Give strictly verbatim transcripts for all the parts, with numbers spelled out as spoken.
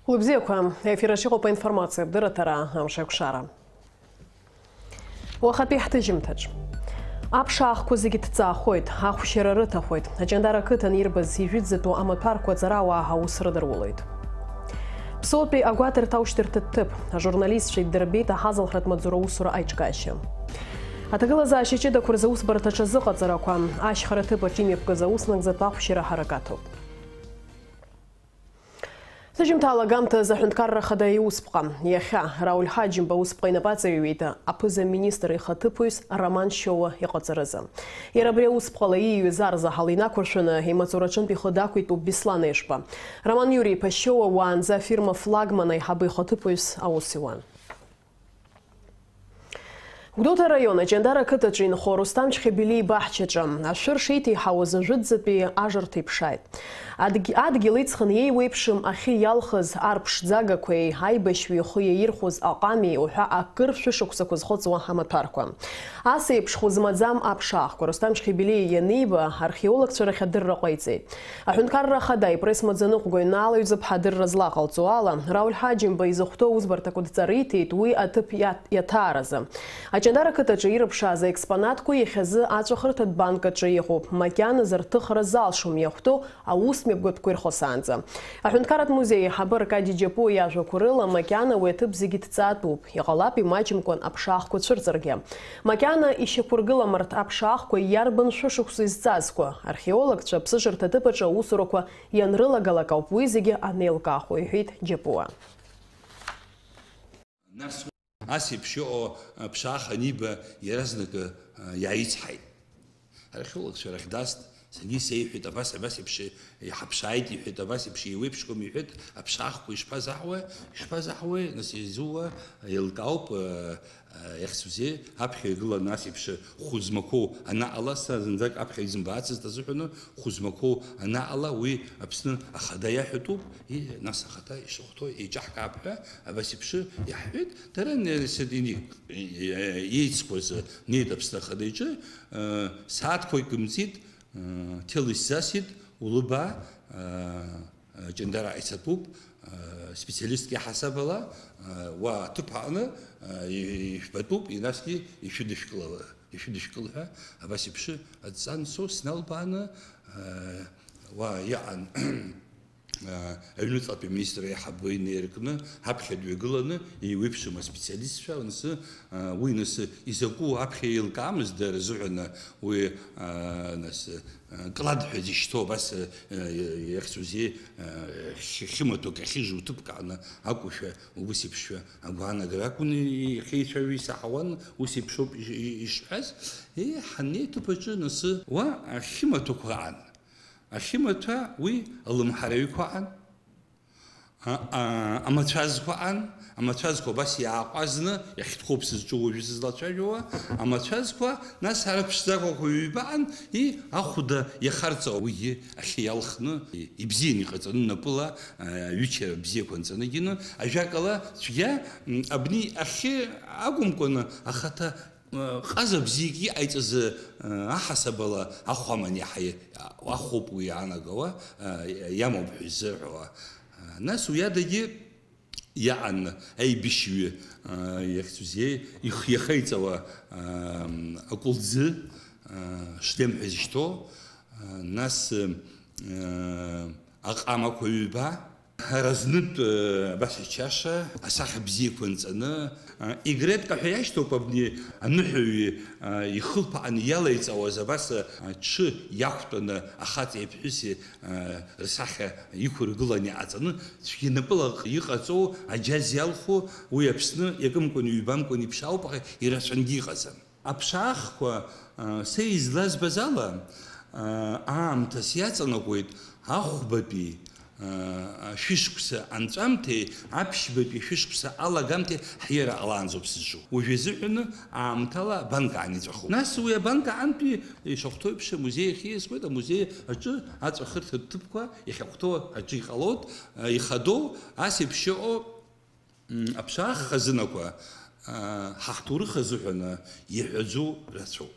Лыбзиақәа, ефир аҿы иҟоуп аинформациатә дырраҭара «Амш акәшара». Уахатәи ҳҭыжьымҭаҿ. Аԥшаахқәа зегьы ҭҵаахоит, ахәшьара рыҭахоит. Аҷандара ақыҭан ирбаз ижәытәӡатәу амаҭәарқәа аҵарауаа аус рыдырулоит. Ԥсоутәи агәаҭарҭа аушьҭырҭа ҭыԥ, ажурналистцәа иддырбеит аҳазалхратә маҵзура усура аиҿкаашьа. Аҭагылазаашьа ҷыдақәа рзы аусбарҭа аҽазыҟаҵарақәа, ашьхара ҭыԥ аҿы имҩаԥгаз ауснагӡатә ахәшьара ҳаракаҭуп. Сыжьымҭа алагамҭазы аҳәынҭқарра ахада иусԥҟа, иахьа, Рауль Ҳаџьымба усԥҟа инапы аҵаҩуеит аԥыза-министр ихаҭыԥуаҩс Роман Шьоуа иҟаҵаразы. Иара абри аусԥҟала ииҩыз арзаҳал инақәыршәаны имаҵураҿынтә ихы дақәиҭуп Беслан Ешба. Роман Иури-иԥа Шьоуа уаанӡа афирма Флагман аиҳабы ихаҭыԥуаҩс аус иуан. Гәдоуҭа араион Аҷандара ақыҭаҿы инхо Русҭам Чхебелиа ибаҳчаҿы ашәыр шеиҭеиҳауаз ажәытәӡатәи ажарҭа иԥшааит. Адгь-, адгьыл иҵхын иеиуеиԥшым ахьы иалхыз ар ԥшӡагақәеи аибашьҩы ихы иаирхәоз аҟами уҳәа акыр шәышықәсақәа зхыҵуа амаҭәарқәа. Ас еиԥш хәы змаӡам аԥшаахқәа Русҭам Чхебелиа ианиба, археологцәа рахь адырра ҟаиҵеит. Аҳәынҭқарра ахада ипресс-маӡаныҟәгаҩ Наала Ҩӡыԥҳа адырра злаҟалҵо ала, Рауль Ҳаџьымба изыхәҭоу аусбарҭақәа дҵараиҭеит уи аҭыԥ иа-, иаҭааразы. Аҷандара ақыҭаҿы ирыԥшааз аекспонатқәа иахьазы аҵәахырҭатә банк аҿы иҟоуп, макьаназы рҭыхра залшом иахәҭоу аус мҩаԥгатәқәа ирхысаанӡа. Аҳәынҭқарратә музеи аиҳабы Аркади Џьапуа иажәақәа рыла, макьана уи аҭыԥ зегьы дҵаатәуп, иҟалап имаҷымкәан аԥшаахқәа цәырҵыргьы. Макьана ишьақәыргыламырт аԥшаахқәа иарбан шәышықәса изҵазкуа, археологцәа аԥсыжырҭа ҭыԥ аҿы аусурақәа ианрылагалак ауп уи зегьы анеилкаахо, иҳәеит Џьапуа. Нас ас еиԥш иҟоу аԥшаах аниба, иаразнакы, а, иааицҳаит. Археологцәа рахь даст, саргьы сеиҳәеит, абас, абас еиԥш иҳаԥшааит, иҳәеит, абас еиԥш еиуеиԥшқәам, иҳәеит, аԥшаахқәа ишԥазаҳауеи, ишԥазаҳауеи, нас изуа, еилкаауп, а, а, иахьсузеи, аԥхьа игыланы ас еиԥш хәы змақәоу анаҟала, са зынӡак аԥхьа изымбаацызт азыҳәаны, хәы змақәоу анаҟала, уи Аԥсны ахада иаҳәатәуп, и, нас ахада ишахәҭоу еиҿаҳкаап ҳәа, абас еиԥш иаҳҳәеит, дара не-, сед-, ини-, еицқәаз, неит Аԥсны ахада иҿы, э, сааҭқәак ымҵит, э, ҭел исзасит, улыбаа, э, Ҷандара исатәуп, э, специалистк иаҳасаб ала, э, уа аҭыԥ аҟны, э, ишәбатәуп, инасгьы ишәыдышәкылала, ишәыдышәкыл ҳәа, абас еиԥш адҵа ансо сналбааны, э, уа иҟан, э, аҩныҵҟатәи аминистр аиҳабы инеиркны, ҳаԥхьа дҩагыланы, еиуеиԥшым аспециалистцәа ансы, э, уи нас изакәу аԥхьа еилкаамызт дара рзыҳәан, уи, э, нас, Клад ҳәа зышьҭоу абас, э, иахьӡузеи, э, хьы-, хьымаҭәак ахьыжу ҭыԥк аҟны акәушәа, убыс еиԥшшәа агәаанагара акәын ихеицәажәо исаҳауан, ус еиԥшоуп иш-, и-, ишҳәаз. Еи, ҳаннеи аҭыԥ аҿы анасы, уа ахьымаҭәақәа аан. Ахьымаҭәа уи алымҳараҩқәа аан. А, а, амацәазқәа аан, амацәазқәа абас иааҟәазны, иахьҭаху сызҿу уажәы сызлацәажәауа, амацәазқәа, нас ара ԥшӡақәақәа ҩба аан, и, ахәда иахарҵауа уигьы ахьы иалхны, и, ибзианы иҟаҵаны напыла, а, аҩычара бзиақәа анҵаны гьаны, ажәакала, цәгьа, м, абни ахьы акәымкәаны, ахаҭа Ҟаза бзиак иҟаиҵаз, аҳасабала ахә аман иаҳа ахәоуп уи иаанагауа, иамоуп ҳәа изырҳәауа. Нас уи адагьы иаан аибашьҩы, иахьӡузеи, ихы иахеиҵауа, акәылӡы, шлем ҳәа изышьҭоу, нас, аҟамақәа ҩба, Разнытә, э, абас ачаша, асахьа бзиақәа нҵаны, э, игретка ҳәа иашьҭоуп абни аныҳәаҩы, э, ихылԥаан иалаиҵауаз абас, э, аҽы иақәтәаны ахаҵеи аԥҳәыси, э, рсахьа иқәыргылан иҟаҵаны, цәгьа напыла иҟаҵоу аџьаз иалху, уи Аԥсны иакымкәан-ҩбамкәан иԥшаауп, аха ирацәангьы иҟаӡам. Аԥшаахқәа, а, са излазбаз ала, а, аамҭас иаҵанакуеит ахәбатәи, а, шәышықәса анҵәамҭеи аԥшьбатәи шәышықәса алагамҭеи ҳиара ҟалаанӡоуп сызҿу. Уажә изыҳәаны аамҭала абанк аан иҵәахуп. Нас уи абанк аантәи ишахәҭоу еиԥш амузеи ахь ииасуеит, амузеи аҿы аҵәахырҭатә ҭыԥқәа иахьахәҭоу аҿы иҟалоит, а, ихадоу, ас еиԥш иҟоу М, аԥшаах хазынақәа, а, ҳа ҳҭоурых азыҳәан иҳәаӡоу рацәоуп.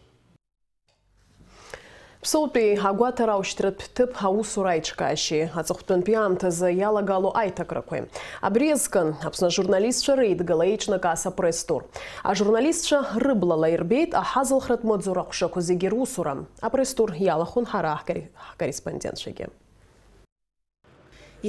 Ԥсоутәи агәаҭара аушьҭратә ҭыԥ аусура аиҿкаашьеи аҵыхәтәантәи аамҭазы иалагало аиҭакрақәеи. Абри азкын Аԥсны ажурналистцәа реидгыла еиҿнакааз апресс-тур. Ажурналистцәа рыблала ирбеит аҳазылхратә маҵзура аҟәшақәа зегьы русура. Апресс-тур иалахәын ҳара ҳкорре-, ҳкорреспондентцәагьы.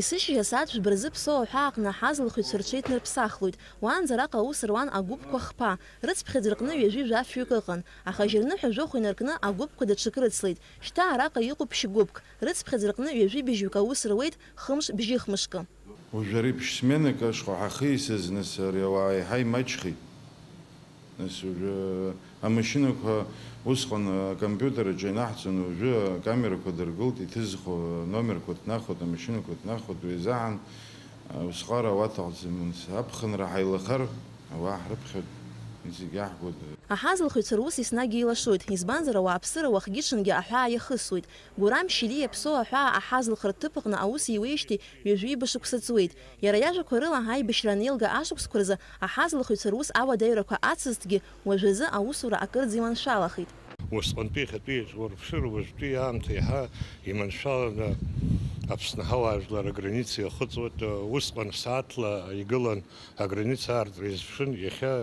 Есышьыжь асааҭ жәба рзы Ԥсоу аҳәаа аҟны аҳазылхҩцәа рҽеиҭнарԥсахлоит. Уаанӡа араҟа аус руан агәыԥқәа хԥа. Рыцԥхьаӡа рҟны ҩажәи жәафҩык ыҟан, аха жьырныҳәа жәохә инаркны агәыԥқәа даҽакы рыцлеит. Шьҭа араҟа иҟоуп шьгәыԥк. Рыцԥхьаӡа рҟны ҩажәи быжьҩык аус руеит, хымш бжьыхмышкы. Уажәы ари ԥшь-сменак ашҟа ҳахеисыз, нас ари ауаа еиҳа имаҷхеит. Нас уажәы амашьынақәа усҟан акомпиутер аҿы инаҳҵон, уажәы акамерақәа дыргылт, иҭызхуа номерқәа ҭнахуеит, амашьынақәа ҭнахуеит, уи азыҳәан усҟара уаҭахӡам, нас аԥхынра ҳаилахар, ауаа ҳрыԥхьоит, зегь иаҳбоит. Аҳазылхҩцәа рус еснагь еилашуеит, избанзар, ауааԥсыра уахгьы-ҽынгьы аҳәаа иахысуеит. Гурам Шьилиа Ԥсоу аҳәаа аҳазылхратә ҭыԥ аҟны аус иуеижьҭеи ҩажәи быжьба шықәса ҵуеит. Иара иажәақәа рыла, аибашьра анеилга ашықәсқәа рзы аҳазылхыҩцәа рус ауадаҩрақәа ацызҭгьы, уажәазы аусура акырӡа иманшәалахеит. Усҟантәи иахьатәи еиҵбы уаԥшыр, уажәтәи аамҭа еиҳа иманшәаланы Аԥсны ҳауаажәлар аграница иахыҵуеит. Усҟан сааҭла игылан аграница аартра изшәын, иахьа,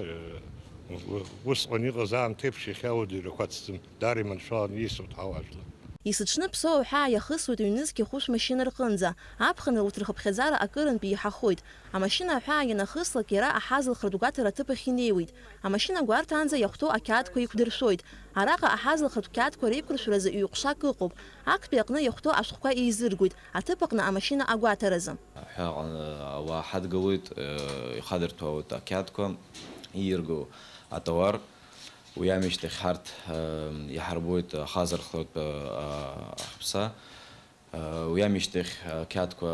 усҟан иҟаз аамҭеиԥш иахьа ауадаҩрақәа ацӡам. Даара иманшәаланы ииасуеит ҳауаажәлар. Есыҽны Ԥсоу аҳәаа иахысуеит ҩнызқьи хәышә машьына рҟынӡа. Аԥхынра урҭ рхыԥхьаӡара акырынтә еиҳахоит. Амашьына аҳәаа ианахыслак, иара аҳазылхратә гәаҭара аҭыԥ ахь инеиуеит. Амашьына гәарҭаанӡа иахәҭоу ақьаадқәа еиқәдыршәоит. Араҟа аҳазылхратә қьаадқәа реиқәыршәаразы ҩ-ҟәшак ыҟоуп. Актәи аҟны иахәҭоу ашәҟәқәа еизыргоит аҭыԥ аҟны амашьына агәаҭаразы. Аҳәааҟны ауаа ҳадгылоит, ихадырҭәаауеит ақьаадқәа, ииаргоу атауар. Уи амышьҭахь ҳарҭ, э, иҳарбоит ахазырхлоит, э, а-, ахԥса. Э, уи амышьҭахь ақьаадқәа,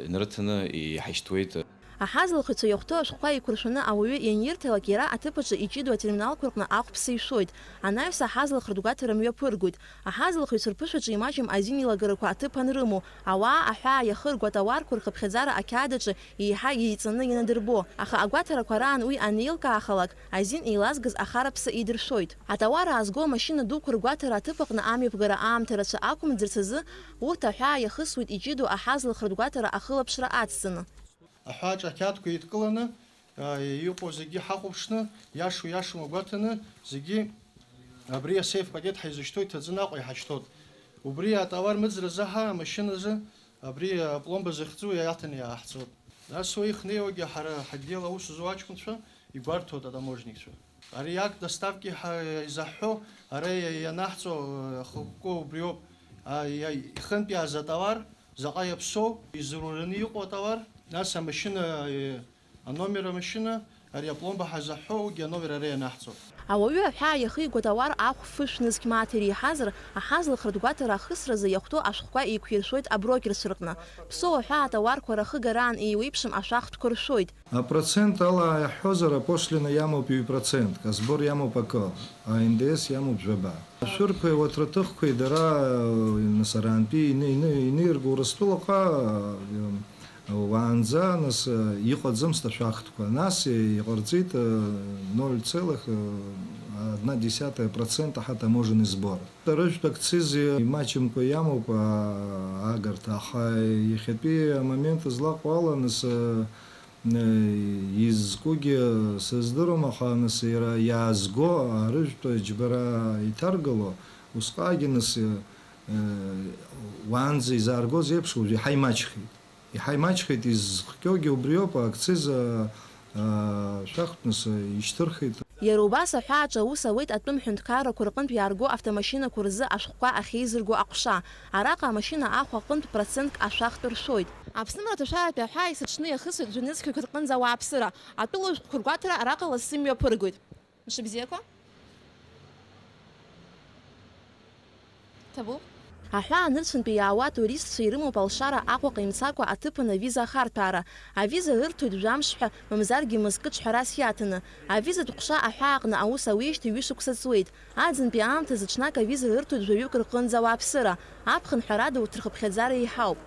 э, инрыҭаны иҳашьҭуеит. Аҳазылхыҩцәа иахәҭоу ашәҟәқәа еиқәыршәаны ауаҩы ианирҭалак, иара аҭыԥ аҿы иҷыдоу атерминалқәа рҟны ахәԥса ишәоит. Анаҩс аҳазылхратә гәаҭара мҩаԥыргоит. Аҳазылхыҩцәа рԥышәаҿы имаҷым азин еилагарақәа аҭыԥ анрымоу, ауаа аҳәаа иахырго атауарқәа рхыԥхьаӡара ақьаад аҿы еиҳа иеиҵаны ианадырбо, аха агәаҭарақәа раан уи анеилкаахалак, азин еилазгаз ахараԥса идыршәоит. Атауар аазго амашьына дуқәа ргәаҭара аҭыԥ аҟны амҩаԥгара аамҭа рацәа ақәымӡырц азы, урҭ аҳәаа иахысуеит иҷыдоу аҳазылхратә гәаҭара ахылаԥшра ацҵаны. Аҳәааҿ ақьаадқәа еидкыланы, а, иҟоу зегьы ҳахәаԥшны, иашоу-иашоу агәаҭаны, зегьы абри асеиф пакет ҳаизышьҭоу иҭаҵаны Аҟәа иҳашьҭоуп. Убри атауар мыӡра азы ҳа амашьыназы абри апломба захьӡу иаҭаны иааҳҵоит. Нас уи ихнеиуагьы ҳара ҳотдел аус зуа аҷкәынцәа игәарҭоит атаможникцәа. Ари акт доставки ҳа-, изаҳҳәо, ара иа-, ианаҳҵо, э, ахықәкы убриоуп. А, иа-, ихынтә иааз атауар, заҟа иаԥсоу, изураны иҟоу атауар, нас амашьына, э, Аномер амашьына, ари апломба ҳазаҳҳәо, уигьы аномер ара ианаҳҵо. Ауаҩы аҳәаа иахигоит ауар ахә фышә нызқь мааҭ иреиҳазар, аҳазлыхратә гәаҭара ахысразы иахәҭоу ашәҟәқәа еиқәиршәоит аброкерцәа рҟны. Ԥсоу аҳәаа атауарқәа рахыгараан еиуеиԥшым ашәахтәқәа ршәоит. Апроцент ала иаҳҳәозар, апошлина иамоуп ҩ процентк, асбор иамоуп акы, а Н Д С иамоуп жәаба. Ашәырқәеи ауаҭраҭыхқәеи дара, нас, арантәи ины-, ины-, инеирго Урыстәылаҟа, э, Уаанӡа, нас, иҟаӡамызт ашәахтәқәа. Нас иҟарҵеит, ноль целых одна десятая процента ҳа таможенный сбор. Рыжәтә акциз имаҷымкәа иамоуп, а, агарҭа, аха иахьатәи амомент злаҟоу ала, нас, изкугьы сыздыруам, аха, нас, иара иаазго, арыжәтә џьбара иҭаргало, усҟакгьы, нас, уаанӡа изааргоз еиԥш, уажә иаҳа имаҷхеит. Иҳаимаҷхеит, изхҟьогьы убриоуп, акциз, а, а, шәахтә нас, а, ишьҭырхит. Иара убас аҳәааҿы аус ауеит атәым ҳәынҭқаррақәа рҟынтә иаарго автомашьынақәа рзы ашәҟәқәа ахьеизырго аҟәша. Араҟа амашьына ахә аҟынтә процентк ашәахтә ршәоит. Аԥсны мраҭашәаратәи аҳәаа есыҽны иахысуеит жәанызқьҩык рҟынӡа ауааԥсыра. Атәыла шәҟәқәа ргәаҭара араҟа лассы имҩаԥыргоит. Мшыбзиақәа. Ҭабуп. Аҳәаа анырцәынтәи иаауа атуристцәа ирымоуп алшара Аҟәаҟа имцакәа аҭыԥан авиза ахарҭәаара. Авиза рырҭоит жәамш ҳәа, мамзаргьы мызкы ҿҳәарас иаҭаны. Авизатә ҟәша аҳәааҟны аус ауеижьҭеи ҩышықәса ҵуеит. Аӡынтәи аамҭазы ҽнак авиза рырҭоит жәаҩык рҟынӡа ауааԥсыра. Аԥхын ҳәарада урҭ рхыԥхьаӡара еиҳауп.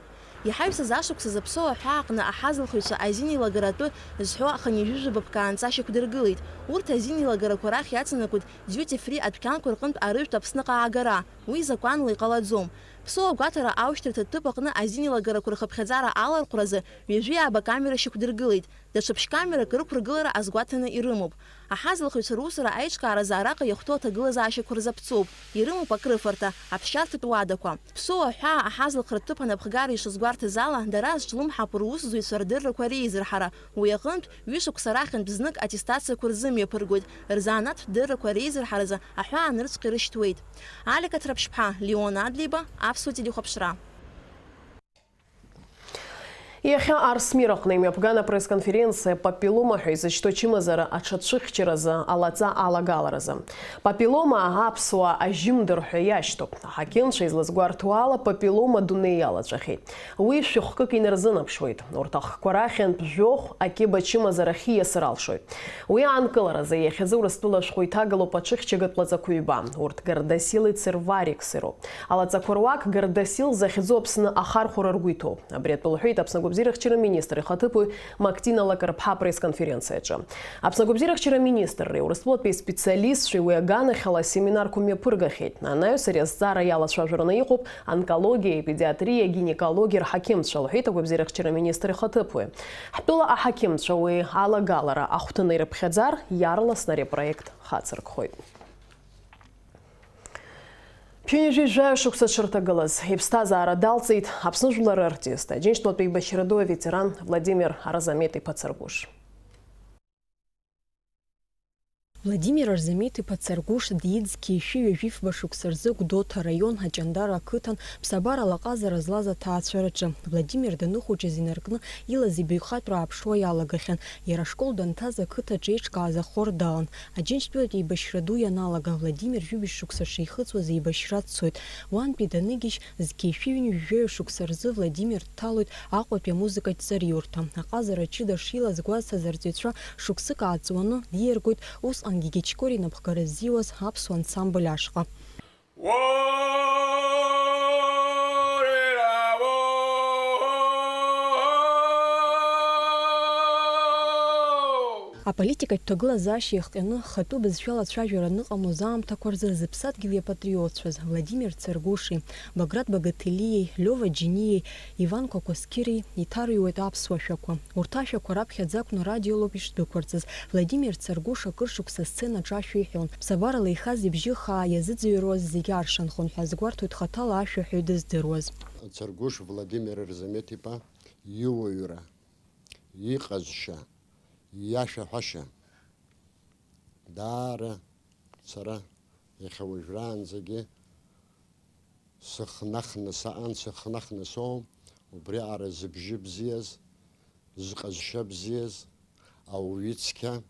Иҳаҩсыз ашықәсазы Ԥсоу аҳәаа аҟны аҳазылхҩцәа азин еилагаратәы зҳәо хынҩажәижәаба ԥкаанҵа шьақәдыргылеит. Урҭ азин еилагарақәа рахь иацанакуеит duty free адәқьанқәа рҟынтә арыжәтә Аԥсныҟа аагара. Уи закәанла иҟалаӡом. Ԥсоу агәаҭара аушьҭырҭатә ҭыԥ аҟны азин еилагарақәа рхыԥхьаӡара аларҟәразы ҩажәи ааба камера шьақәдыргылеит. Даҽа ԥшь-камерак рықәыргылара азгәаҭаны ирымоуп. Аҳазлахҩцәа русура аиҿкааразы араҟа иахәҭоу аҭагылазаашьақәа рзаԥҵоуп, ирымоуп акрыфарҭа, аԥсшьарҭатә уадақәа. Ԥсоу аҳәаа аҳазлахратә ҭыԥ анапхгара ишазгәарҭаз ала, дара азҿлымҳақәа русзуҩцәа рдыррақәа реизырҳара, уи аҟынтә, ҩышықәса рахьынтә знык аттестациақәа рзымҩаԥыргоит, рзанааҭтә дыррақәа реизырҳаразы аҳәаа анырцәҟьа ирышьҭуеит. Алика Ҭраԥшьԥҳа, Леон Адлеиба, Аԥсуа телехәаԥшра. Иахьа Арсмир аҟны имҩаԥган апресс-конференциа папиллома ҳәа изышьҭоу ачымазара аҽацәыхьчаразы алаҵа алагаларазы. Папиллома аԥсуаа ажьымдыр ҳәа иашьҭоуп. Аҳақьымцәа излазгәарҭо ала, папиллома дунеи иалаҵәахьеит. Уи шәыхкык инарзынаԥшуеит. Урҭ ахкқәа рахьынтә жәохә акьыба ачымазара ахьиасыр алшоит. Уи аанкыларазы иахьазы Урыстәыла ашәҟәы иҭагалоуп аҽыхьчагатә лаҵақәа ҩба. Урҭ Гардасили Церварикси роуп. Алаҵақәа руак Гардасил захьӡу Аԥсны ахархәара ргәы иҭоуп. Абри атәы лҳәеит Аԥсны агәабзиарахьчара министр ихаҭыԥуаҩ Мактина Лакрыԥҳа апресс-конференциаҿы. Аԥсны агәабзиарахьчара министрреи Урыстәылатәи специалистцәеи уи аганахьала асеминарқәа мҩаԥыргахьеит. Анаҩс ари азҵаара иалацәажәараны иҟоуп онкологиа, педиатриа, гинекологиа рҳақьымцәа, лҳәеит агәабзиарахьчара министр ихаҭыԥуаҩ. Ҳтәыла аҳақьымцәа уи алагалара ахәҭаны ирыԥхьаӡар, иаарласны ари апроект хацыркхоит. Ԥшьынҩажәи жәаҩа шықәса дшырҭагылаз, иԥсҭазаара далҵит Аԥсны жәлар рартист, Аџьынџьтәылатәи еибашьра ду аветеран Владимир Арзамет-иԥа Царгәыш. Владимир Арзамет-иԥа Царгәыш диит зқьи шәи ҩажәи фба шықәса рзы Гәдоуҭа араион Аҷандара ақыҭан ԥсабарала аҟазара злаз аҭаацәараҿы. Владимир даныхәыҷыз инаркны илаз ибаҩхатәра ааԥшуа иалагахьан. Иара ашкол данҭаз ақыҭаҿы еиҿкааз ахор далан. Аџьынџьтәылатәи еибашьра ду ианалага, Владимир жәибжь шықәса шихыҵуаз еибашьра дцоит. Уантәи даныгьежь, зқьи шәи ҩынҩажәи жәаҩа шықәса рзы Владимир дҭалоит Аҟәатәи амузыкатә ҵариурҭа. Аҟазара ҷыда шилаз гәазҭаз арҵаҩцәа шықәсык ааҵуаны диаргоит усҟангьы Гьечкори инапхгара ззиуаз аԥсуа ансамбль ашҟа. Аполитикатә ҭагылазаашьа иахҟьаны, хатәы бызшәала ацәажәара аныҟамлоз аамҭақәа рзы зыԥсадгьыли апатриотцәаз Владимир Царгәыши, Баграт Багаҭелиеи, Лиова Џьениеи, Иван Кәакәасқьыри иҭарыҩуеит аԥсуа шәақәа. Урҭ ашәақәа раԥхьаӡа акәны радиолоуп ишдәықәырҵаз. Владимир Царгәыш акыр шықәса асценаҿы ашәа иҳәон. Ԥсабарала ихаз ибжьы хаа иазыӡырҩуаз зегьы аршанхон ҳәа азгәарҭоит хаҭала ашәаҳәаҩ дыздыруаз. Царгәыш Владимир Арзамет-иԥа иуаҩра, иҟазшьа, иашәаҳәашьа даара сара иахьа уажәраанӡагьы сыхнахны саан, сыхнахны соуам, убриаҟара зыбжьы бзиаз, зҟазшьа бзиаз, ауаҩы цқьа,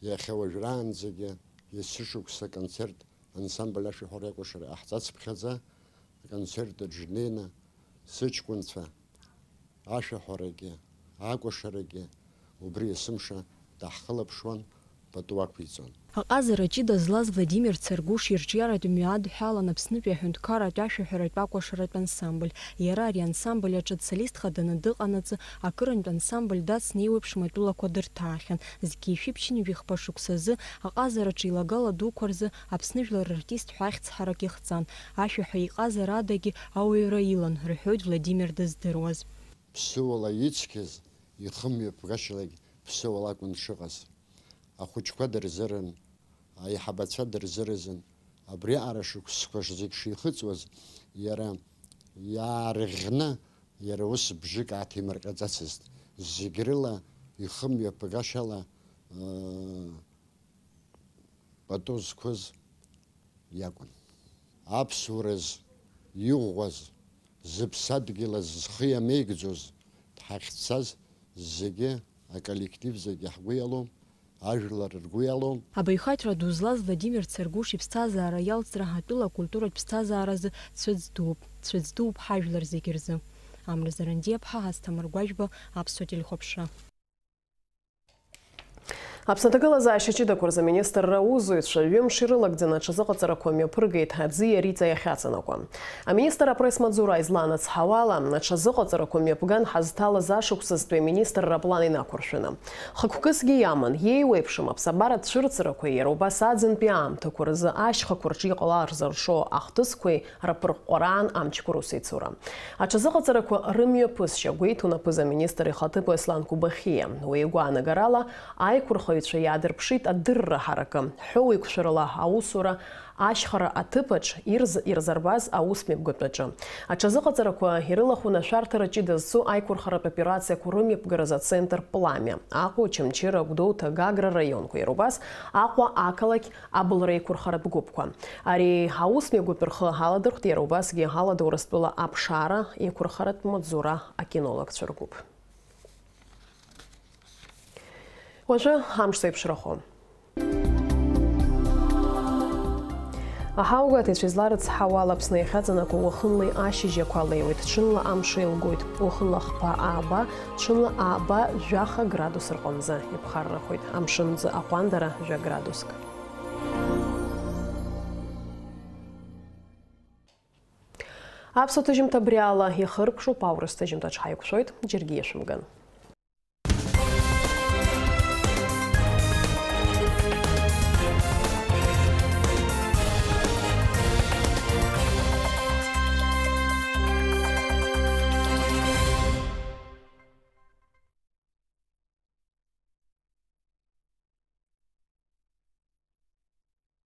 иахьа уажәраанӡагьы есышықәса аконцерт ансамбль ашәаҳәареи акәашареи ҟаҳҵацыԥхьаӡа, аконцерт аҿы днеины сыҷкәынцәа ашәаҳәарагьы, акәашарагьы убри есымша даҳхылаԥшуан, пату ақәиҵон. Аҟазара ҷыда злаз Владимир Царгәыш ирҿиаратә мҩа адҳәалан Аԥснытәи аҳәынҭқарратә ашәаҳәаратә акәашаратә ансамбль. Иара ари ансамбль аҿы дсолист хаданы дыҟанаҵы, акырынтә ансамбль дацны еиуеиԥшым атәылақәа дырҭаахьан. Зқьи шәи ԥшьынҩажәи хԥа шықәсазы аҟазараҿы илагала дуқәа рзы Аԥсны жәлар рартист ҳәа ахьӡ ҳарак ихҵан. Ашәаҳәа иҟазара адагьы ауаҩра илан, рҳәоит Владимир дыздыруаз. Ԥсыуала ицқьаз, ихымҩаԥгашьалагь ԥсыуала акәын дшыҟаз. Ахәыҷқәа дырзырын, аиҳабацәа дырзыразын. Абриаҟара шықәсқәа зегь шихыҵуаз, иара иаарыӷьны, иара ус бжьык ааҭимырҟьаӡацызт. Зегь рыла ихымҩаԥгашьала, ыы, пату зқәыз иакәын. Аԥсуараз иӷәӷәаз, зыԥсадгьылаз зхы иамеигӡоз, дҳахьцаз зегьы, аколлектив зегьы ҳгәы иалоу, ажәлар ргәы иалоу. Абаҩхатәра ду злаз Владимир Царгәыш иԥсҭазаара иалҵра атәыла акультуратә ԥсҭазааразы цәыӡ дууп, цәыӡ дууп ҳажәлар зегьы рзы. Амра Зарандиаԥҳа, Асҭамыр Гәажәба, Аԥсуа телехәаԥшра. Аԥсны аҭагылазаашьа ҷыдақәа рзы аминистрра аусзуҩцәа ҩымш ирылагӡаны аҽазыҟаҵарақәа мҩаԥыргеит аӡиа Риҵа иахьаҵанакуа. Аминистр апресс-маҵзура изланаҵҳауала, аҽазыҟаҵарақәа мҩаԥган ҳазҭалаз ашықәсазтәи аминистрра аплан инақәыршәаны. Хықәкысгьы иаман, иеиуеиԥшым аԥсабаратә цәырҵрақәеи иара убас аӡынтәи аамҭақәа рзы ашьхақәа рҿы иҟалар заршо ахҭысқәеи раԥырҟәҟәараан амчқәа русеицура. Аҽазыҟаҵарақәа рымҩаԥысшьа гәеиҭон аԥыза-министр ихаҭыԥуаҩ Аслан Кубахиа. Уи игәаанагарала, аиқәырхаҩцәа иаадырԥшит адырра ҳаракы, ҳәоуеиқәшәарала аусура ашьхара аҭыԥаҿ ирз-, ирзарбаз аусмҩаԥгатәаҿы. Аҽазыҟаҵарақәа ирылахәын ашәарҭара ҷыда зцу аиқәырхаратә операциақәа рымҩаԥгаразы ацентр Пламиа, Аҟәа, Очамчыра, Гәдоуҭа, Гагра раионқәа, иара убас Аҟәа ақалақь абылреиқәырхаратә гәыԥқәа. Ари аусмҩаԥгатә рхы аладырхәт иара убасгьы Аладоурыстәыла аԥшаара еиқәырхаратә маҵзура акинологцәа ргәыԥ. Уажәы амш зеиԥшрахо. Аҳауагәаҭаҩцәа изларыцҳауа ала Аԥсны иахьаҵанакуа уахынлеи ашьыжьақәа леиуеит, ҽынла амш еилгоит, уахынла хԥа ааба, ҽынла ааба жәаха градус рҟынӡа иԥхаррахоит, амшынӡы аҟәандара жәа градуск. Аԥсуа ҭыжьымҭа абри ала ихыркәшоуп, аурыс ҭыжьымҭаҿ ҳаиқәшәоит, џьаргьы иашәымган.